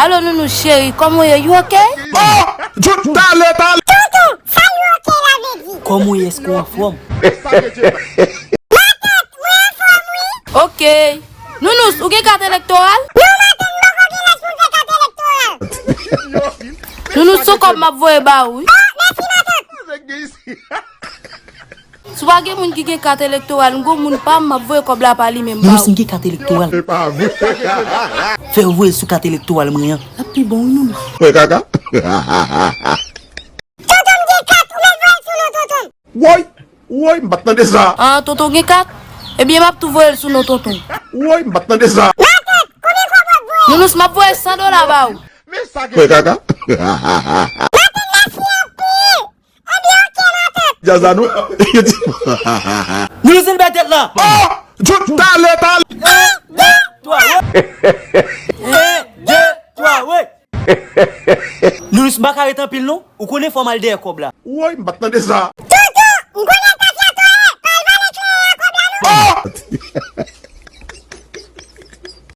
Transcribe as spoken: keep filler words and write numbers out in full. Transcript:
Alo, Nounous cheri, kòman w ye? You ok? Oh! Jout talè, talè! Tonton, sa you ok la vle di? Kòman w ye? Èske w anfòm? Matant, mwen anfòm wi. Ok. Nounous, ou gen kat elektoral? Non matant, m poko gen laj pou m fè kat elektoral. Nounous, se kòb m ap voye ba ou, wi. Oh, mèsi matant. Si w pa gen moun ki gen kat elektoral, m gon moun pa m, m ap voye kòb la pa li menm ba Nounous, ou. M gen kat elektoral. E pa vre. Fè yo voye l sou kat elektoral mwen an. L ap pi bon, wi, Nounous. Wè kaka. Tonton, m gen kat, ou mèt voye l sou non tonton. Woy! Woy, m pa t tande sa. Ah, tonton gen kat? Ebyen, m ap tou voye l sou non tonton. Woy, m pa t tande sa. Matant, konbyen kòb w ap voye? Nounous, m ap voye san dola ba ou. Wè kaka. Matant, mèsi anpil. Anbyen ok matant. Djaz la nou. Nounous, ann bay tèt la. Oh! Jout talè, talè! Twa, wè. En, de, twa, wè. Nounous, m pa ka ret anpil non. Ou konnen fò m al dèyè kòb la. Woy, m pa t tande sa. Tonton, m konnen tafya tòlè, pa al vale kleren an kòb la non.